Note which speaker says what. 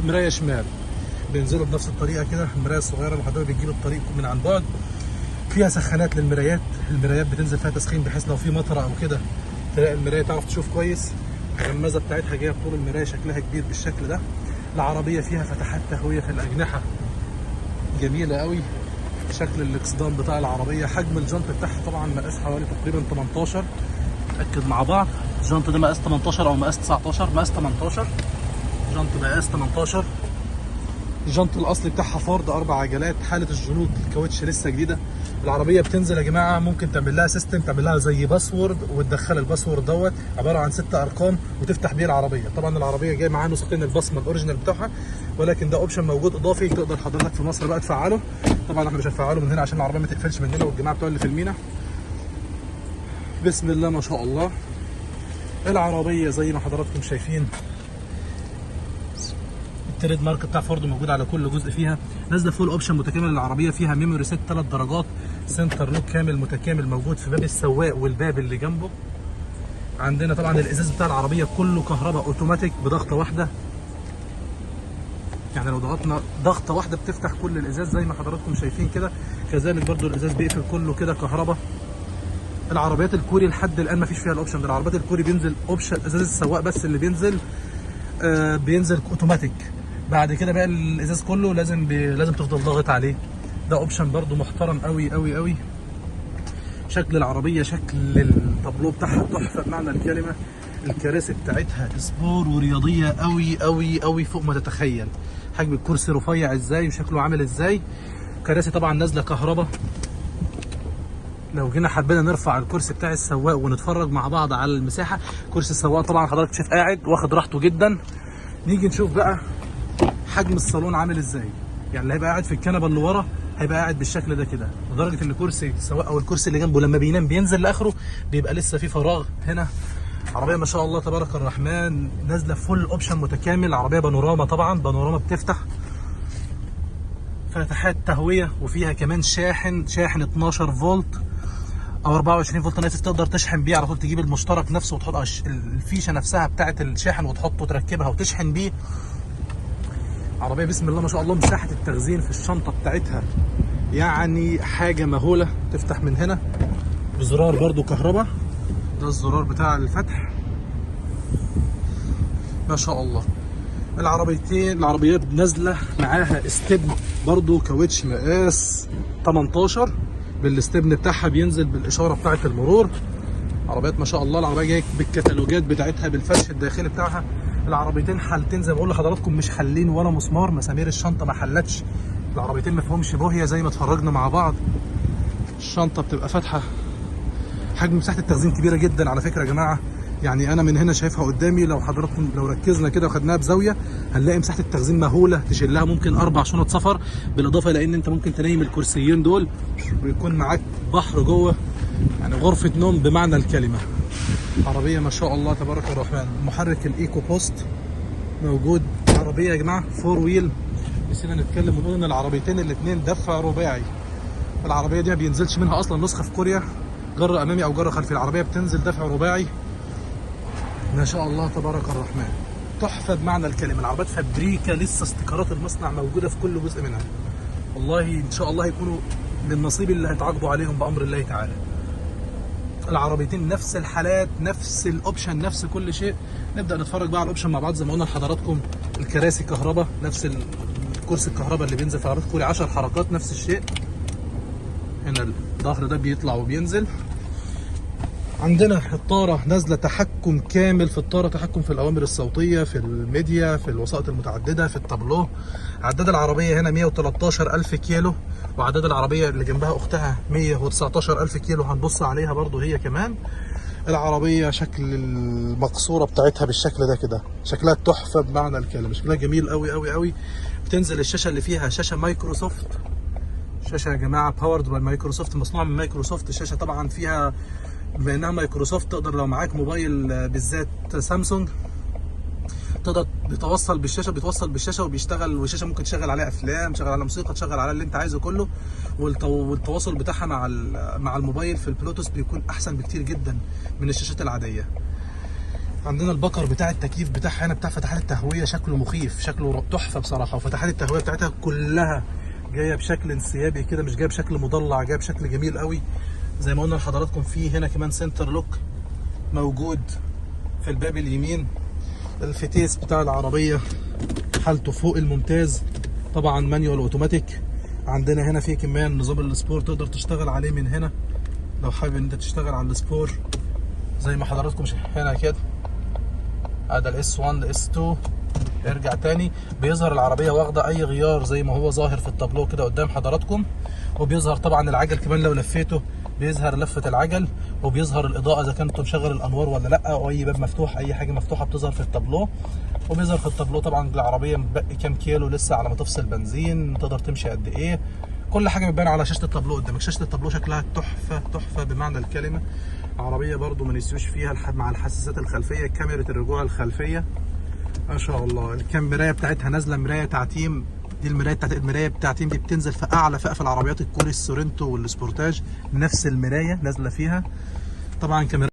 Speaker 1: ومرايه شمال، بينزلوا بنفس الطريقة كده. المراية الصغيرة اللي حضرتك بتجيب الطريق من عن بعد. فيها سخانات للمرايات، المرايات بتنزل فيها تسخين بحيث لو في مطره او كده تلاقي المراية تعرف تشوف كويس. الغمازه بتاعتها جاية بطول المراية، شكلها كبير بالشكل ده. العربية فيها فتحات تهوية في الاجنحة جميلة قوي. شكل الاكسدام بتاع العربية، حجم الجنط بتاعها طبعا مقاس حوالي تقريبا 18، نتاكد مع بعض. الجنط ده مقاس 18 او مقاس 19، مقاس 18، جنط مقاس 18. الجنط الاصلي بتاعها فورد، 4 عجلات. حاله الجنوط الكاوتش لسه جديدة. العربية بتنزل يا جماعة ممكن تعمل لها system، تعمل لها زي password وتدخل ال password دوت عبارة عن 6 ارقام وتفتح بيه العربية. طبعا العربية جاية معاها نسختين، البصمة ال original بتاعها، ولكن ده option موجود اضافي تقدر حضرتك في مصر بقى تفعله. طبعا احنا مش هنفعله من هنا عشان العربية ما تقفلش مننا والجماعة بتوع اللي في المينا. بسم الله ما شاء الله. العربية زي ما حضراتكم شايفين ال trade mark بتاع فورد موجود على كل جزء فيها. نازله full option متكامل. العربية فيها memory seat 3 درجات، center lock كامل متكامل موجود في باب السواق والباب اللي جنبه. عندنا طبعا الازاز بتاع العربية كله كهرباء اوتوماتيك بضغطه واحدة، يعني لو ضغطنا ضغطه واحدة بتفتح كل الازاز زي ما حضراتكم شايفين كده. كذلك برضو الازاز بيقفل كله كده كهرباء. العربيات الكوري لحد الان ما فيش فيها ال option ده. العربيات الكوري بينزل option ازاز السواق بس اللي بينزل، بينزل اوتوماتيك. بعد كده بقى الازاز كله لازم تفضل ضاغط عليه. ده option برضو محترم قوي قوي قوي. شكل العربية، شكل التابلو بتاعها تحفة بمعنى الكلمة. الكراسي بتاعتها sport ورياضيه قوي قوي قوي فوق ما تتخيل. حجم الكرسي رفيع ازاي وشكله عامل ازاي. كراسي طبعا نازله كهرباء. لو جينا حبينا نرفع الكرسي بتاع السواق ونتفرج مع بعض على المساحة، كرسي السواق طبعا حضرتك شايف قاعد واخد راحته جدا. نيجي نشوف بقى حجم الصالون عامل ازاي. يعني اللي هيبقى قاعد في الكنبة اللي ورا هيبقى قاعد بالشكل ده كده، لدرجة ان كرسي السواق او الكرسي اللي جنبه لما بينام بينزل لاخره بيبقى لسه في فراغ هنا. عربية ما شاء الله تبارك الرحمن نازله full option متكامل. عربية بانوراما، طبعا بانوراما بتفتح، فتحات تهوية، وفيها كمان شاحن، شاحن 12 فولت او 24 فولت انا اسف، تقدر تشحن بيه على طول. تجيب المشترك نفسه وتحط الفيشه نفسها بتاعه الشاحن وتحطه تركبها وتشحن بيه. عربية بسم الله ما شاء الله مساحة التخزين في الشنطة بتاعتها يعني حاجة مهولة. تفتح من هنا بزرار برضو كهرباء، ده الزرار بتاع الفتح ما شاء الله. العربيات نازله معاها استبن برضو كاوتش مقاس 18 بالاستبن بتاعها، بينزل بالاشارة بتاعه المرور. عربيات ما شاء الله، العربية جاية بالكتالوجات بتاعتها بالفرش الداخلي بتاعها. العربيتين حالتين زي ما بقول لحضراتكم، مش حلين ولا مسمار، مسامير الشنطة ما حلتش. العربيتين ما فيهمش بوهيه زي ما اتفرجنا مع بعض. الشنطة بتبقى فاتحة، حجم مساحة التخزين كبيرة جدا على فكرة يا جماعة. يعني انا من هنا شايفها قدامي، لو حضراتكم لو ركزنا كده وخدناها بزاوية هنلاقي مساحة التخزين مهولة، تشيل لها ممكن 4 شنط سفر، بالاضافة لان انت ممكن تنيم الكرسيين دول ويكون معاك بحر جوه، يعني غرفة نوم بمعنى الكلمة. عربية ما شاء الله تبارك الرحمن. محرك ال EcoBoost موجود. عربية يا جماعة four wheel. نسينا نتكلم ونقول ان العربيتين الاثنين دفع رباعي. العربية دي ما بينزلش منها اصلا نسخه في كوريا جره امامي او جره خلفي، العربية بتنزل دفع رباعي ما شاء الله تبارك الرحمن. تحفة بمعنى الكلمة. العربيات فابريكا، لسه استيكرات المصنع موجودة في كل جزء منها. والله ان شاء الله يكونوا من نصيب اللي هيتعاقدوا عليهم بامر الله تعالى. العربيتين نفس الحالات، نفس ال option، نفس كل شيء. نبدا نتفرج بقى على ال option مع بعض. زي ما قلنا لحضراتكم الكراسي كهرباء، نفس الكرسي الكهرباء اللي بينزل في عربيات كوري 10 حركات نفس الشيء. هنا الظهر ده بيطلع وبينزل. عندنا الطارة نازلة تحكم كامل في الطارة، تحكم في الأوامر الصوتية، في الميديا، في الوسائط المتعددة، في التابلو. عداد العربية هنا 113,000 كيلو، وعداد العربية اللي جنبها أختها 119,000 كيلو، هنبص عليها برضو هي كمان. العربية شكل المقصورة بتاعتها بالشكل ده كده، شكلها تحفة بمعنى الكلمة، شكلها جميل قوي قوي قوي. بتنزل الشاشة اللي فيها شاشة مايكروسوفت، شاشة يا جماعة powered by Microsoft، مصنوعة من مايكروسوفت. الشاشة طبعا فيها بما انها مايكروسوفت تقدر لو معاك موبايل بالذات سامسونج تقدر بتوصل بالشاشة، بتوصل بالشاشة وبيشتغل، والشاشه ممكن تشغل عليها افلام، تشغل عليها موسيقى، تشغل عليها اللي انت عايزه كله. والتواصل بتاعها مع الموبايل في البلوتوث بيكون احسن بكتير جدا من الشاشات العادية. عندنا البكر بتاع التكييف بتاعها هنا بتاع فتحات التهويه، شكله مخيف، شكله تحفة بصراحة. وفتحات التهويه بتاعتها كلها جاية بشكل انسيابي كده، مش جاية بشكل مضلع، جاية بشكل جميل قوي. زي ما قلنا لحضراتكم في هنا كمان center lock موجود في الباب اليمين. الفتيس بتاع العربية حالته فوق الممتاز، طبعا manual automatic. عندنا هنا في كمان نظام ال sport تقدر تشتغل عليه من هنا لو حابب ان انت تشتغل على ال sport زي ما حضراتكم شايفين كده. هذا ال S 1 S 2. ارجع تاني، بيظهر العربية واخده اي غيار زي ما هو ظاهر في التابلو كده قدام حضراتكم. وبيظهر طبعا العجل كمان لو لفيته بيظهر لفه العجل، وبيظهر الاضاءة اذا كنت مشغل الانوار ولا لا، او اي باب مفتوح، اي حاجة مفتوحة بتظهر في التابلو. وبيظهر في التابلو طبعا العربية متبقي كام كيلو لسه على ما تفصل بنزين، تقدر تمشي قد ايه، كل حاجة بتبان على شاشة التابلو قدامك. شاشة التابلو شكلها تحفة تحفة بمعنى الكلمة. عربية برده ما نسيوش فيها مع الحساسات الخلفية، كاميرا الرجوع الخلفية ما شاء الله. الكاميرا بتاعتها نازله مراية تعتيم، دي المراية بتاعت المراية بتاعتيم دي بتنزل في اعلى فئة في العربيات الكوري السورنتو والسبورتاج، نفس المراية نازله فيها. طبعا كاميرا